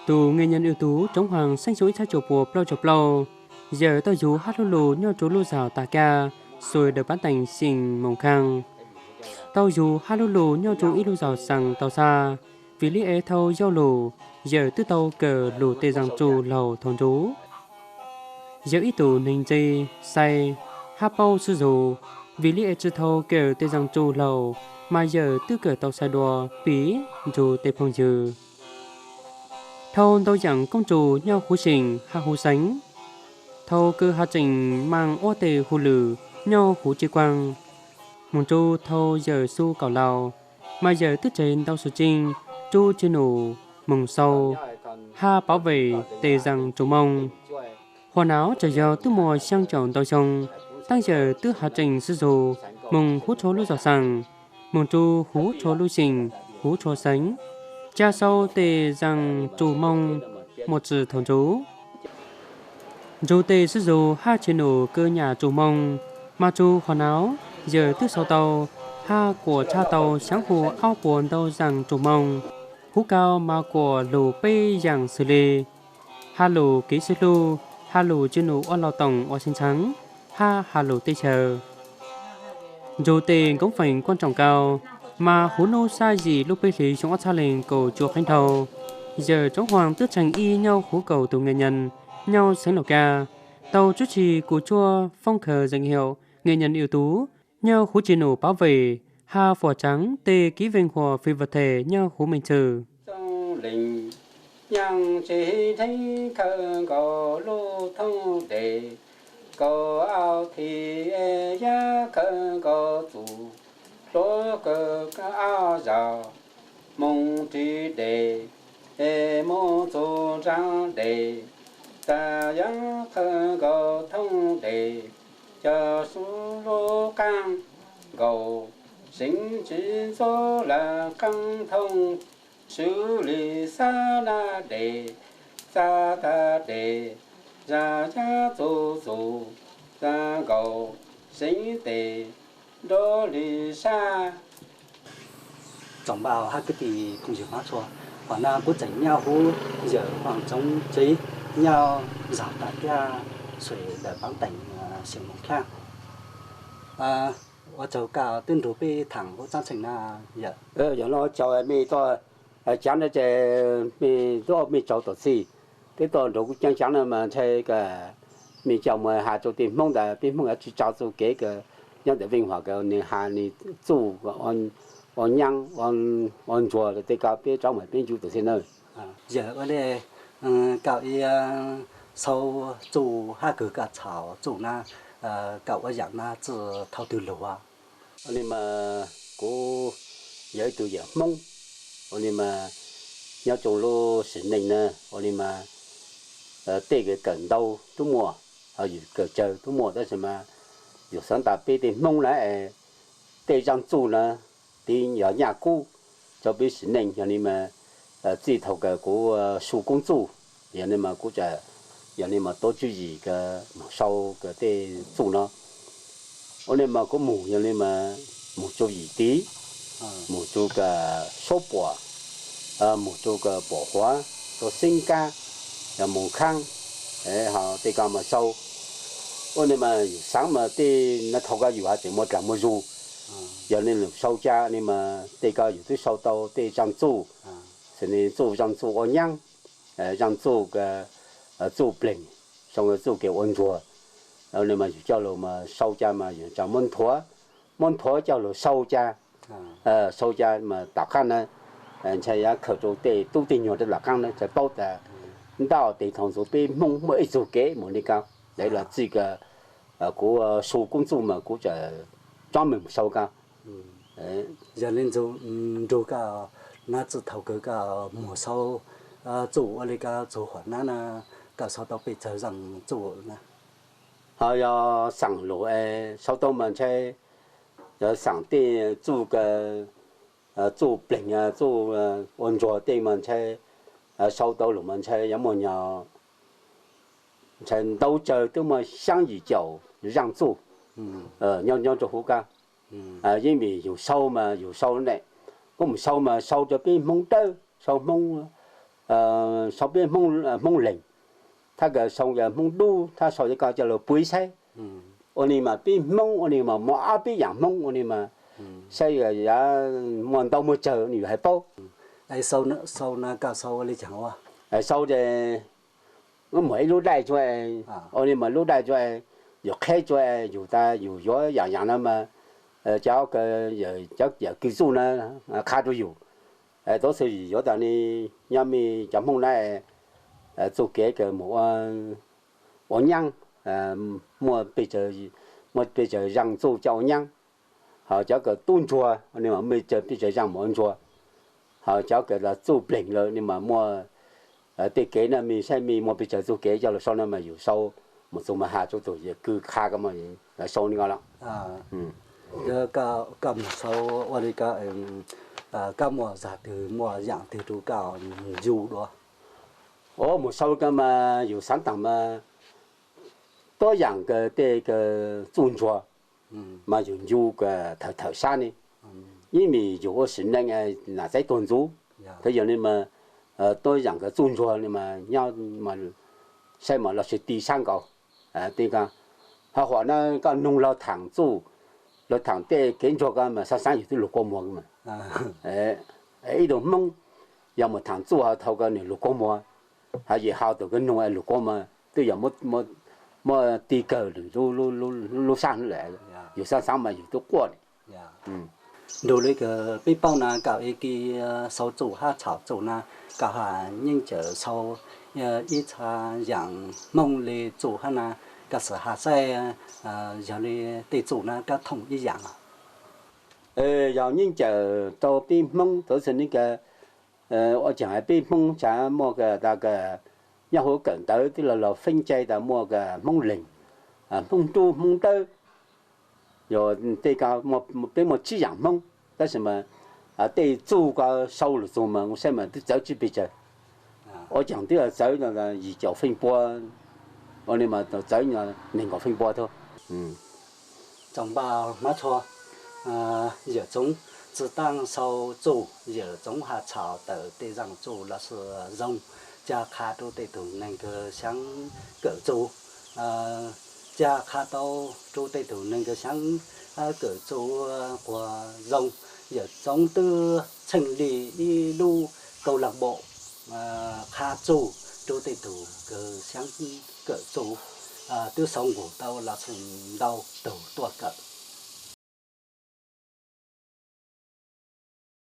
Tus nghệ nhân ưu tú Trống Hoàng sinh năm một nghìn chín trăm bảy mươi lăm, yawm tau yug hab lub lus nyob rua lub zog Tà Ka, xuav đèo Bán Tành, xeem Mường Khang. Tau yug hab lub lus nyob rua ib lub zog Xeem Tau Xa. Vim li es thaus yau lug, yawm twb tau kawm lug tej zaaj tsu laug thaus ntsuv. Yawm ib tug neeg ntse, sai, hab paub sib zug, vim li es tsi thaus kawm tej zaaj tsu laug, mas yawm twb kawm tau sai dua piv nrug tej phooj ywg. Dhau ntau yaam koob tsum nyob huv xeem hab huv xeev, thaus kws has tseem maaj ua tej hauj lwm nyob huv tsib kuaag, moog rua thaus yawm xub kaum laus, mas yawm twb tseg ntau sw tseej rua tswv num moog sau hab pov vem tej zaaj tsu Moob. Huv nov tseem yog twb muaj xyaa caum ntau xyoo, taab yawm twb has tseem sib zug moog huv tshua lub zog Xeem, moog rua huv tshua lub xeem, huv tshua xeev, tsa sau tej zaaj tsu Moob muaj tsi thaus ntsuv. Nrug tej sib zug hab tswv num kws nyam tsu Moob, mas rua huv nov yawm twb sau tau hab kuam tshaj tau xyaav huv aub puas ntau zaaj tsu Moob. Huv kau mas kuam lug peb yaam xws le has lus kev sib hlub, has lus tswv num ua lauj toom ua xeev txheev, hab has lus teb chaws. Nrug tej nkoov feem kuaj tsoom kau, mas huv nub xab yim lub peb hlis xyoo ob txhab leeg kaum cuaj qeeb dhau, yawm Troob Huaas twb txheem ib nyob huv kaum tug nghệ nhân nyob xeev Laus Kaj, tau tswv tsi kuj tsuab foob khaws danh hiệu nghệ nhân ưu tú nyob huv tswv num pov vem hab fuam tsaav tej kev veej huam phi vaj them nyob huv Meej Txwm. Txooj leej nyaaj tsev nrheeb khawb nkaus lub thoob des, kaum ob thim es yaj khawb nkaus txuj, hluas kaum ob zaug moog ris des, es moog txug nraag des, tag yaj khawb nkaus thoob des, cov sub lub qaab nkaus, seev tsi ntxub lawm qaab thoob, swv li xab nab des, txav tag des, zag yaj txuj txuj, txav nkaus seev tes, nrov li sab. Tsoom npawg hab kwv tij phooj ywg hmov tshua, huv nov kuv tseem nyob huv yawm Huam Txoov tsev, nyob zog Tag Kiab, xuem dawm Paav Teem, xeev Moos Khaab. Ua tsaug koj twb nrug peb thaam huv txhab txheem na yawm. Yog no tsaug mej tuaj caav na, mej tuaj mej tsaug tom txhij, peb tuaj nrug kuv caav caav na mas ntshai mej coj mus has rua tej Hmoob ntawd, peb Hmoob yuav tsi tso txuj kev kws nyob ntawm Veej Huam kws nwg has nwg txuj ua nyaab ua ntsuag tej ko, peb rov mas peb ncu tom txhij na. Yawm ua le, koj ib sau txuj hab kws koj txhau txuj na, koj ua yaam na txij thaus twg lug? Ua le mas kuv yog ib tug yawm Hmoob, ua le mas nyob rua lub sim neej na, ua le mas tej kawm ntau tub muaj, ho yus kawm tsawg tub muaj, tab sis mas yus xaav tas peb tej Hmoob na, tej zaaj txuj na, tiv yog nyaj kub rua peb sim neej, yog le mas txij thaus kws kuv su koob txuj, yog le mas kuv, yog le mas tuav tswv yim kws moog sau kws tej txuj no. Ua le mas kuv moog, yog le mas moog rua yim tiv, moog rua kws Suav Puam, moog rua kws Puam Huav, rua Xeeb Kab, yog Moos Khaab, ho tej ko mas sau. Ua le mas yus xaav mas tej na thaus ko yus has tseem muaj dlaag muaj zug, yog le lug sau ca le mas tej ko yus twb sau tau tej zaaj txuj, xws le txuj zaaj txuj ua nyaab, zaaj txuj, txuj pleeg, sau txuj kev ua ntsuag. Ua le mas yus coj lug mas sau ca mas yus tsaa muab nthuav, muab nthuav coj lug sau ca, sau ca mas tom qaab na ntshai yuav khaws rua tej tub tej nyuag rua tom qaab na ntshai paub tas ntau tes thaus ntxuv peb Hmoob muaj ib txug kev moog le ko. Ntawd los txij kws kuv su koob txuj mas kuv tsaam rov moog sau ko. Yog le ntxug nrug koj na, txij thaus kws koj moog sau txuj ua le ko txug huam nab na, koj sau tau peb txag zaaj txuj na? Ho yog xaam lug es sau tau mas ntshai, yog xaam tej txuj, txuj pleeg, txuj ua ntsuag tej mas ntshai sau tau lug mas ntshai yuav muaj nyog, ntshai ntau tsawg twb muaj xyaab yim caum zaaj txuj nyob nyob rua huv ko. Yeej vim yug sau mas yug sau ne, kuv moog sau mas sau rua peb Hmoob dawb, sau Hmoob sau peb Hmoob Leeg, thab kawg sau Hmoob Dub, thab sau cov ko coj los pub saib. Ua li mas peb Hmoob ua li mas muaj ob peb yaam Hmoob ua li mas saib muaj ntau muaj tsawg yus hais paub. Sau na, sau na, koj sau ua li caag ua? Sau ces muaj ib lub daim tsuas, ua li mas lub daim tsuas yus qheb tsuas yus tas yus yuav yaam yaam no mas cov, cov yawm kws txuj na qha rua yus. Tuab txhua yus yuav tas ni, nyob mej cov Hmoob na txuj kev kawg mus ua nyaab, muaj pes tsawg, muaj pes tsawg zaaj txuj coj ua nyaab. Ho cov kawg tub ntsuag ni mas muaj pes tsawg zaaj mus ua ntsuag. Ho cov kawg txuj pleeg lawm ni mas muaj tej kev na mej saib mej muaj pes tsawg txuj kev coj los sau no mas yus sau mus txug mas has rua tus yawm kws qha ko mas lawv sau li ko los. Koj mus sau ua li ko, koj muaj zag twg muaj yaam twg rua koj ncu dua? Ua mus sau ko mas yus xaav taag mas tuab yaam kawg tej kawg txuj ntsuag mas yus ncu kawg thawm thawm sab ni, ib mis yus ua sim neej nam txeeb tuag ntxuv. Thaum yog ni mas tuab yaam kawg txuj ntsuag ni mas nyob saib mas los sib ti sab nkaus. Ho huam na koj noog luag thaam txuj, luag thaam tej kev ntsuag ko mas xaav xaav yus twb lug kua muag mas. Ib tug Hmoob yog mus thaam txuj ho thaum kawg nwg lug kua muag, ho yim ho tug kawg noog lug kua muag twb yog muab ti kawg lub sab lawm, yus xaav xaav mas yus twb quaj. Nrug le kawg peb paub na koj ib ke sau txuj hab txham txuj na, koj has nyeeb cawm sau ib txha yaam Hmoob le txuj hab na, koj xav has saib yog le tej txuj na koj thooj ib yaam? Yog nyeeb cawm rau peb Hmoob tuab txhua ni kawg, ua caag has peb Hmoob tsav muaj kawg tas kawg nyob huv kawm ntawv twb los los feeb cai tas muaj kawg Hmoob Leeg, Hmoob Dub, Hmoob Dawb. Yog tej ko peb muaj tsib yaam Hmoob, tab sis mas tej txuj ko sau lug txug mas saib mas twb txawv tsib pes tsawg. Ua caag twb txawv yim caum feem pua, ua li mas txawv neeg nkaum feem pua tug. Tsoom npaj hmov txhua, yawm Txoov tsi taab sau txuj, yawm Txoov has txham tawm tej zaaj txuj los sis zoo, ca qha rua tej tug neeg kawg xyaav kawm txuj, ca qha tau rua tej tug neeg kawg xyaav kawm txuj quas zoo. Yawm Txoov twb txheej le ib lub câu lạc bộ qha txuj rua tej tug kawg xyaav kawm txuj, twb sau nqug tau los sis ntau tug tuaj kawm.